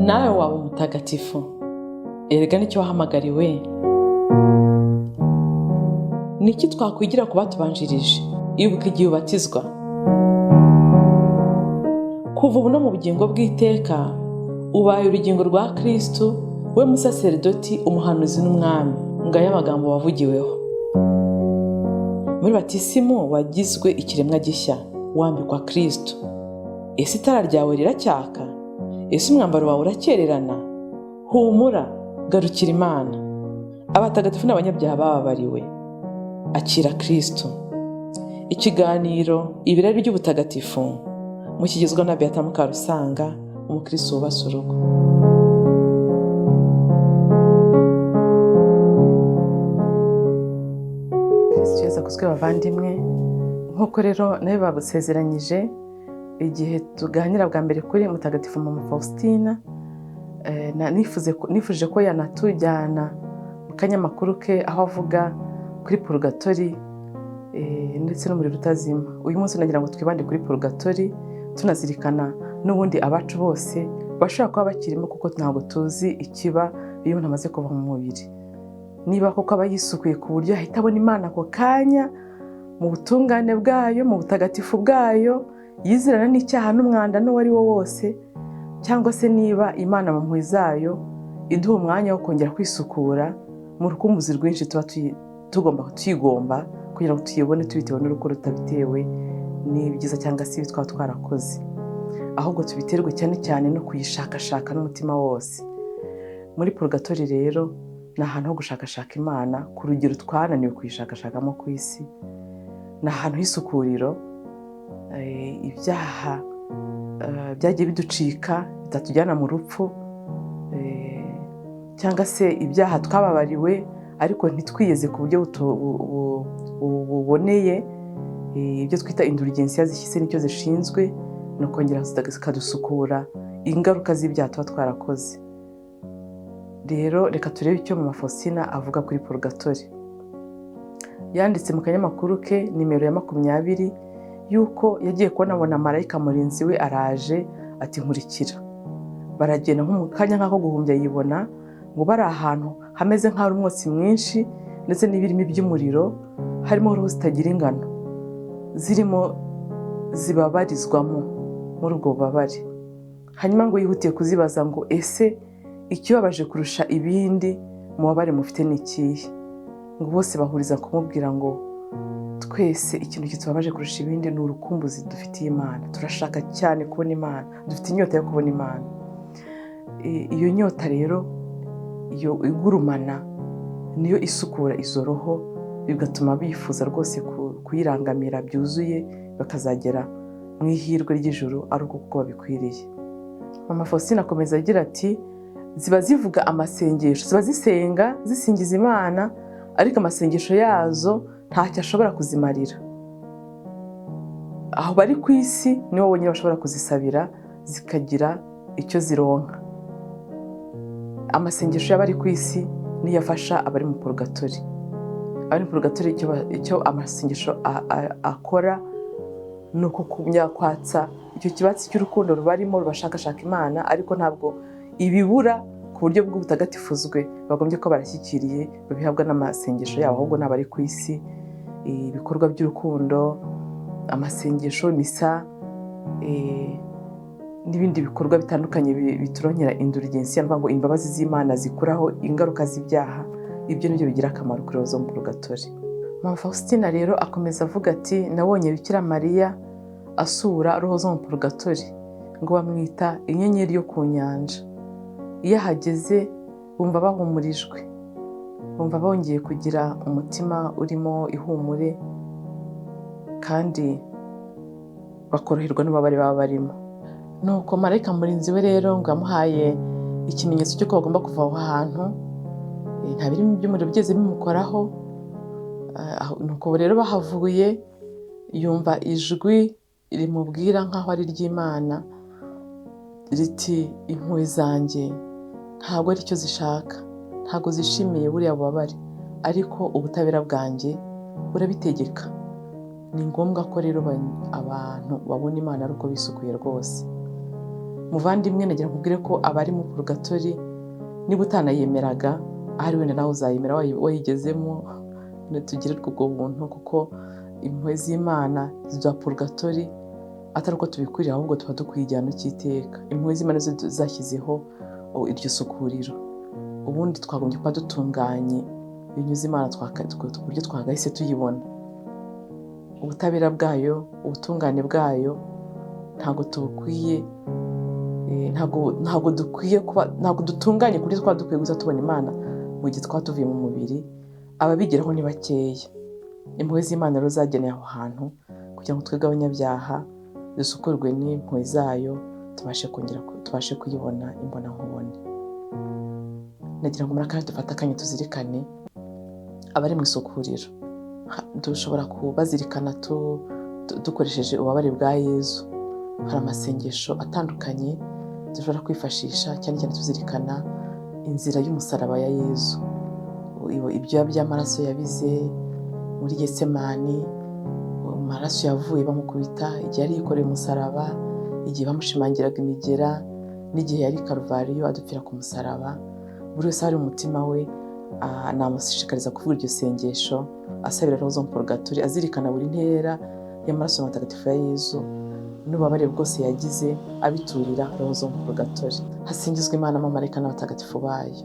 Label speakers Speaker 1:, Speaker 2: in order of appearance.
Speaker 1: Nawe waba umutagatifu, erega nicyo wahamagariwe. Ni iki twakwigira ku batubanjirije? Ibuka igihe ubatizwa. Kuva ubu no mu bugingo bw'iteka, ubaye urugingo rwa Kristu, we musaseridoti, umuhanuzi n'umwami. Ngayo amagambo wavugiweho muri batisimu. Wagizwe ikiremwa gishya, wambikwa Kristu. Ese itara ryawe riracyaka? Ese umwambaro wawe urakererana? Humura, garukira Imana. Abatagatifu n'abanyabyaha bababariwe. Akira Kristu. Ikiganiro Ibirari by'Ubutagatifu mukigezwa na Beata Mukarusanga, umukristo wubatse urugo. Kristu Yezu akuzwe, bavandimwe. Nk'uko rero nawe babusezeranyije igihe tuganira bwa mbere kuri Mutagatifu Mama Faustina, nifuje ko yanatujyana mu kanyamakuru ke aho avuga kuri purugatori ndetse n'umuriro utazima. Uyu munsi nagira ngo twibande kuri purugatori, tunazirikana n'ubundi abacu bose bashobora kuba bakirimo, kuko ntabwo tuzi ikiba iyo umuntu amaze kuva mu mubiri, niba koko aba yisukuye ku buryo ahita abona Imana ako kanya mu butungane bwayo, mu butagatifu bwayo, yizirana n'icyaha n'umwanda n'uwo ari wo wose, cyangwa se niba Imana mu mpuhwe zayo iduha umwanya wo kongera kwisukura mu rukumbuzi rwinshi tuba tugomba tuyigomba kugira ngo tuyibone tubitewe n'urukundo, tutabitewe n'ibyiza cyangwa se ibi twaba twarakoze, ahubwo tubiterwe cyane cyane no kuyishakashaka n'umutima wose. Muri purugatori rero ni ahantu ho gushakashaka Imana ku rugero twananiwe kuyishakashakamo ku isi. Ni ahantu h'isukuriro, ibyaha byagiye biducika bitatujyana mu rupfu, cyangwa se ibyaha twababariwe ariko ntitwiyeze ku buryo buboneye. Ibyo twita indulgensiya zishyitse nicyo zishinzwe, ni ukongera zikadusukura ingaruka z'ibyaha tuba twarakoze. Rero reka turebe icyo Mama Faustina avuga kuri purugatori. Yanditse mu kanyamakuru ke nimero ya 20 yuko yagiye kubona abona marayika murinzi we araje, ati: "Nkurikira." Baragenda, nko mu kanya nk'ako guhumbya yibona ngo bari ahantu hameze nk'ahari umwotsi mwinshi ndetse n'ibirimi by'umuriro, harimo roho zitagira ingano zirimo zibabarizwamo muri ubwo bubabare. Hanyuma ngo yihutiye kuzibaza ngo: "Ese ikibabaje kurusha ibindi mubabare mufite ni ikihe?" Ngo bose bahuriza kumubwira ngo: "Twese ikintu kitubabaje kurusha ibindi ni urukumbuzi dufitiye Imana. Turashaka cyane kubona Imana, dufite inyota yo kubona Imana." Iyo nyota rero, iyo igurumana, niyo isukura izo roho, bigatuma bifuza rwose kuyirangamira byuzuye, bakazagera mu ihirwe ry'ijuru ari uko kuko babikwiriye. Mama Faustina akomeza agira ati: "Ziba zivuga amasengesho, ziba zisenga zisingiza Imana, ariko amasengesho yazo ntacyo ashobora kuzimarira. Aho bari ku isi nibo bonyine bashobora kuzisabira zikagira icyo zironka. Amasengesho y'abari ku isi niyo afasha abari mu purugatori. Abari mu purugatori, icyo amasengesho akora ni uko kwatsa icyo kibatsi cy'urukundo rubarimo rubashakashaka Imana, ariko ntabwo ibibura ku buryo bw'ubutagatifuzwe bagombye ko barashyikiriye babihabwa n'amasengesho yabo, ahubwo n'abari ku isi, ibikorwa by'urukundo, amasengesho, misa n'ibindi bikorwa bitandukanye biturongera indulgensiya, ni ukuvuga ngo imbabazi z'Imana zikuraho ingaruka z'ibyaha, ibyo nibyo bigira akamaro kuri zo mu purugatori." Mama Faustina rero akomeza avuga ati: "Nabonye Bikira Mariya asura roho zo mu purugatori, ngo bamwita inyenyeri yo ku nyanja. Iyo ahageze bumva bahumurijwe, bumva bongeye kugira umutima urimo ihumure, kandi bakoroherwa n'ububabare baba barimo." Nuko marayika murinzi we rero ngo yamuhaye ikimenyetso cy'uko bagomba kuva aho hantu, nta birimi by'umuriro byigeze bimukoraho. Nuko rero bahavuye, yumva ijwi rimubwira nk'aho ari iry'Imana riti: "Impuhwe zanjye ntabwo ari cyo zishaka, ntabwo zishimiye buriya bubabare, ariko ubutabera bwanjye burabitegeka." Ni ngombwa ko rero abantu babona Imana ari uko bisukuye rwose. Muvandimwe, nagira nkubwire ko abari mu purugatori, niba utanayemeraga, ahari wenda nawe uzayemera wayigezemo. Tugirirwe ubwo buntu, kuko impuhwe z'Imana ziduha purugatori atari uko tubikwiriye, ahubwo tuba dukwiye igihano cy'iteka. Impuhwe z'Imana nizo zashyizeho iryo sukuriro. Ubundi twagombye kuba dutunganye binyuze Imana ku buryo twagahise tuyibona. Ubutabera bwayo, ubutungane bwayo, ntabwo tubukwiye, ntabwo dukwiye kuba, ntabwo dutunganye ku buryo twaba dukwiye gusa tubona Imana mu gihe twaba tuvuye mu mubiri. Ababigeraho ni bakeya. Impuhwe z'Imana rero zageneye aho hantu kugira ngo twebwe abanyabyaha dusukurwe n'impuhwe zayo, tubashe kongera tubashe kuyibona imbonankubone. Nagira ngo muri aka kanya dufate akanya tuzirikane abari mu isukuriro. Dushobora kubazirikana dukoresheje ububabare bwa Yezu. Hari amasengesho atandukanye dushobora kwifashisha, cyane cyane tuzirikana inzira y'umusaraba ya Yezu, ibyuya by'amaraso yabize muri Getsemani, amaraso yavuye bamukubita igihe yari yikoreye umusaraba, igihe bamushimangiraga imigera, n'igihe yari Karuvariyo adupfira ku musaraba. Buri wese ari umutima we, namushishikariza kuvuga iryo sengesho asabira roho zo mu purgatori, azirikana buri ntera y'amaraso matagatifu ya Yezu n'ububabare bwose yagize, abiturira roho zo mu purgatori. Hasingizwe Imana, abamarayika n'abatagatifu bayo.